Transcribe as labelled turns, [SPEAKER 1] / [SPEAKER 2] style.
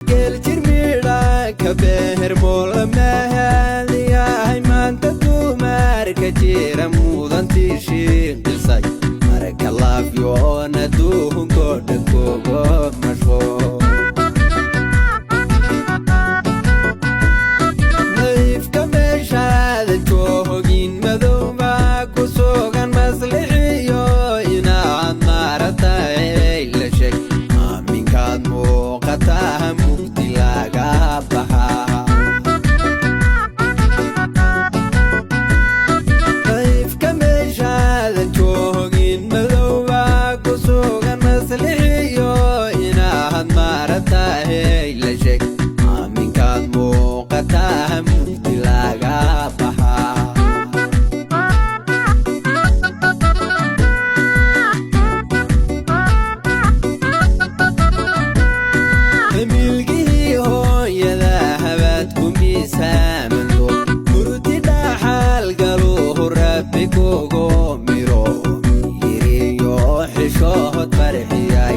[SPEAKER 1] Geeljir midha ka behermoolamahaadiyahay maanta dumarka jira mudantii shiiqisay marka laafyoon adduunkoo dhan kugo mashquul. Nayfka meeshaada joogin madowba ku sugan maslixiyo inaad maarataay la sheeg aaminkaad muuqataa mugdi laga baxaa. Nayfka meeshaada joogin madowba ku sugan maslixiyo inaad maarataay la sheeg aaminkaad muuqataa mugdi laga baxaa. Milgihii hooyada habaad ku miisaamanto murti dhaxal galuhu rabbi kugu miro yiriyo xishood farxiyay.